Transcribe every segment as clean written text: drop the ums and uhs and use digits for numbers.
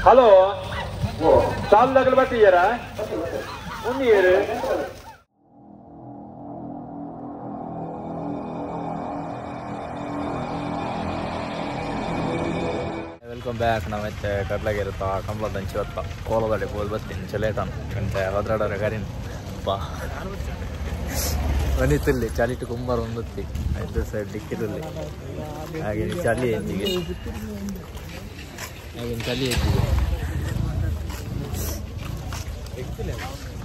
Hello ಸಾಲದಾಗಲು ಬರ್ತಿದ್ದೀರಾ ಒಂದು year welcome back. ನಾವೈತೆ ಕಡ್ಲಾಗಿರುತ್ತ ಕಂಬಳದಂಚಿ ಹೊತ್ತ ಕೋಲದಡಿ pole ಬರ್ತೀನಿ ಚಲೇಟಾನ್ ಗಂಟೆ ಭದ್ರಾಡರ ಕರಿನ್ ಬಾ ಬನ್ನಿತ್ತಲ್ಲಿ ಚಲಿಟು ಕುಂಬಾರ ಒಂದೊತ್ತಿ ಐದು ಸೈಡ್ ಡಿಕ್ಕಿರಲ್ಲಿ ಹಾಗೆ ಚಳಿ ಹೆಚ್ಚಿಗೆ ಹಾಗೆ ಚಳಿ ಹೆಚ್ಚಿಗೆ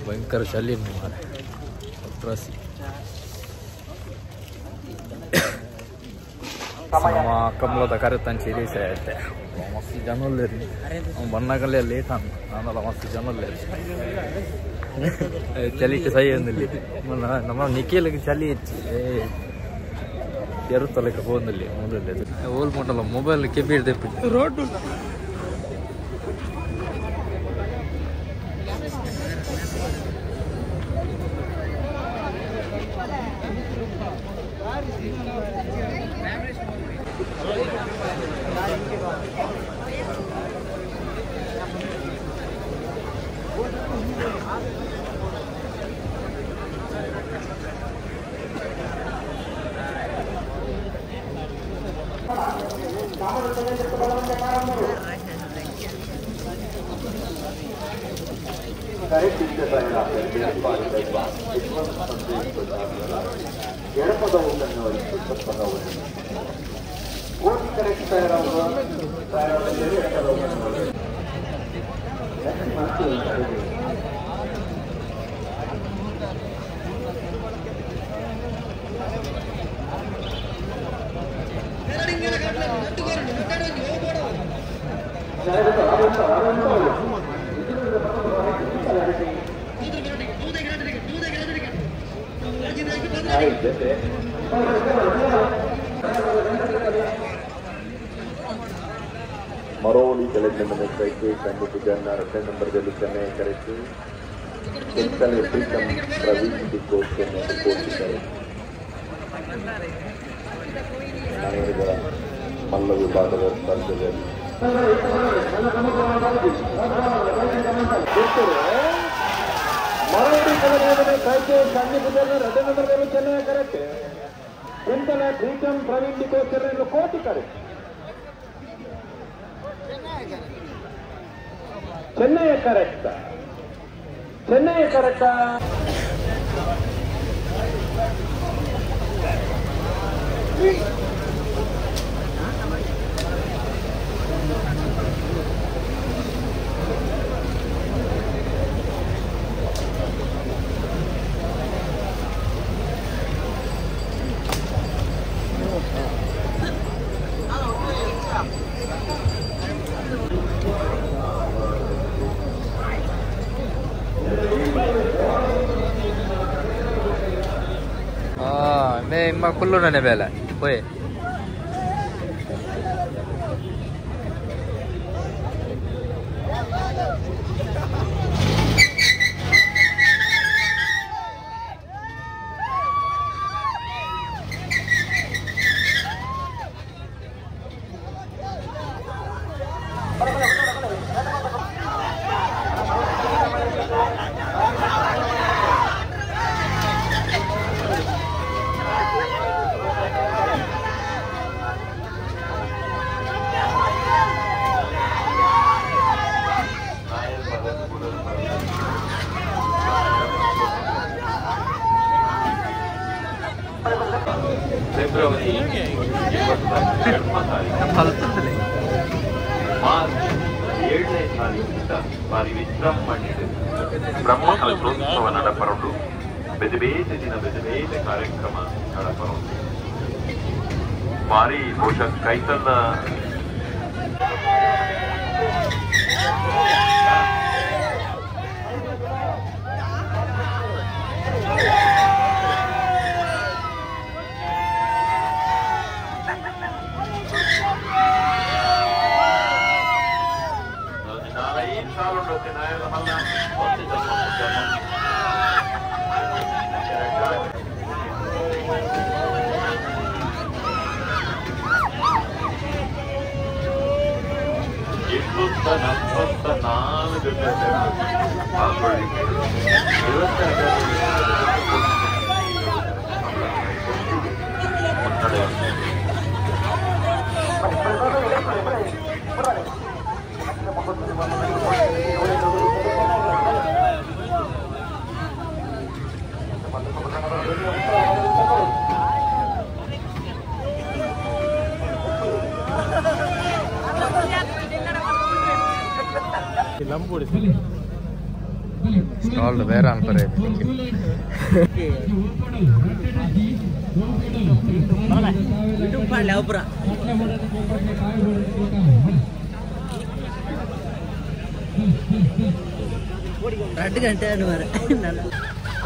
ಭಯಂಕರ ಚಳಿ ಮಾರೆ ಒಟ್ರಾಸಿ. ನಮ್ಮ ಕಮಲದ ಕರೆತಂಚಿ ರೀಸೆ ಐತೆ ಮಸ್ತ್ ಜನಲ್ಲೇರಿ ಬಣ್ಣಗಲ್ಲೇ ಲೇಟ್ ಅನ್ ನಾನಲ್ಲ ಮಸ್ತ್ ಜನಲ್ಲೇರಿ ಚಳಿಗೆ ಸೈ ಅಂದಿಲ್ಲಿ ನಮ್ಮ ನಿಖಿಲಿಗೆ ಚಳಿ ಹೆಚ್ಚು ಎರುತ್ತಲಕ್ಕೆ ಹೋದಲ್ಲಿ ಮೊದಲೇ ಓಲ್ ಮೋಟಲ್ಲ ಮೊಬೈಲ್ ಕೆಬಿ ಹಿಡ್ದೆ ರೋಡ್ ಮರೋಳಿ ಕೆಳಗಿನ ಕೈಗೆ ಕಂಡು ಜನ ರಸ್ತೆ ನಂಬರ್ದಲ್ಲಿ ಚೆನ್ನೈ ಕರೆಸಿ ಕೆತ್ತಲೆ ಪ್ರೀತಮ್ ಪ್ರವೀಣ್ ಡಿಕೋಸ್ ಕೋಟಿದ್ದಾರೆ. ನಾಯಕರ ಮಲ್ಲ ವಿಭಾಗದ ಸ್ಪರ್ಧೆಯಲ್ಲಿ ಮರೋಳಿ ಕೆಳಗಿನ ಕೈಗೆ ಕಂಡು ಜನ ರಸ್ತೆ ನಂಬರ್ದಲ್ಲಿ ಚೆನ್ನೈ ಕರೆಕ್ಟ್ ಕುಂತಲ ಪ್ರೀತಮ್ ಪ್ರವೀಣ್ ಡಿಕೋಸ್ ಕೋಟಿ correct. Chennai correct Chennai correct. मैं कुल्लू ने बेला ओए ಫೆಬ್ರವರಿ 29 ಮಾರ್ಚ್ 7ನೇ ತಾರೀಕಿನಿಂದ ಭಾರಿ ವಿಜೃಂಭಣೆ ಬ್ರಹ್ಮಕಲಶೋತ್ಸವ ನಡಪರುಂಡು. ಬೇರೆ ಬೇರೆ ದಿನ ಬೇರೆ ಬೇರೆ ಕಾರ್ಯಕ್ರಮ ನಡಪರುಂಡು. ಭಾರಿ ಬಹುಶಃ ಕೈತಲ್ಲ ಸ್ಟಾಲ್ ಬೇರೆ ಅನ್ಪರೆ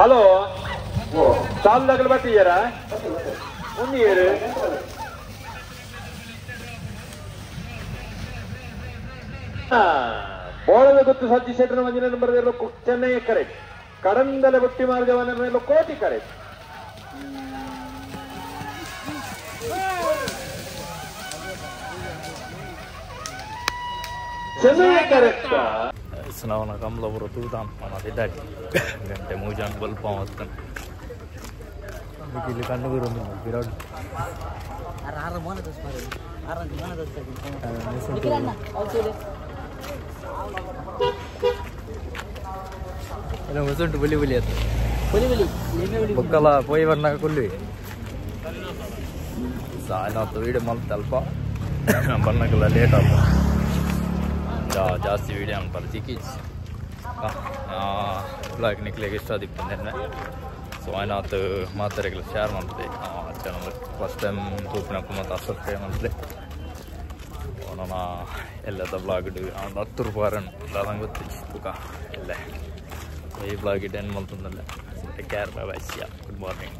ಹಲೋ ಸ್ಟಾಲ್ ದಗಲ್ ಬತ್ತಿಯರ ಒಂದು ಬೋಳದ ಗೊತ್ತು ಸಜ್ಜಿ ಶೆಟ್ಟರ ಮಂಜಿನ ನಂಬರ್ ಚೆನ್ನೈ ಕರೆಕ್ಟ್ ಕಡಂದಲ ಬುಟ್ಟಿ ಮಾರ್ಗವನ್ನ ಕೋಟಿ ಕರೆಕ್ಟ್ ಚೆನ್ನೈ ಕರೆಕ್ಟ್ ಸ್ನಾವನ ಕಮಲಪುರ ತೂತಾನ್ ಇದ್ದಾಡಿ ಗಂಟೆ ಮೂಜಾನ್ ಬಲ್ಪ ಮತ್ತನ್ ಇಲ್ಲಿ ಕಣ್ಣುಗುರು ಬಿರಾಡ್ ಮುಸುಂಟು ಬುಲಿ ಬುಲಿ ಅದು ಬೊಕ್ಕಲ ಪೋಯಿ ಬಣ್ಣಾಗ ಕುಲ್ವಿ ಸಾಯನಾತು ವೀಡಿಯೋ ಮಲ್ತ ಅಲ್ಪ ಬಣ್ಣಕ್ಕೆಲ್ಲ ಲೇಟ್ ಆಗ ಜಾಸ್ತಿ ವೀಡಿಯೋ ಅನ್ಪರ ತಿಕ್ಕೀಚ್ ಬ್ಲಾಗ್ ನಿಕ್ಲೆಗ್ ಇಷ್ಟ ಆದಿಪ್ಪಂದೆ ಸೊ ಆಯ್ನಾತು ಮಾತಾಡೋಲ್ಲ ಶೇರ್ ಮಾಡ್ತೆ ಚಾನಲ್ ಫಸ್ಟ್ ಟೈಮ್ ತೂಪಿನಪ್ಪ ಮತ್ತು ಸಬ್ಸ್ಕ್ರೈಬ್ ಮಾಡ್ತೆ ನನ್ನ ಎಲ್ಲದ ಬ್ಲಾಗ್ 10 ರೂಪಾಯಿ ದಾದಂಗೆ ಗೊತ್ತಿತ್ತು ಬುಕ್ಕ ಎಲ್ಲ ಈ ಬ್ಲಾಗ್ ಇಟ್ಟು ಏನು ಮಾಡ್ತಂದಲ್ಲ. Take care, bye bye, good morning.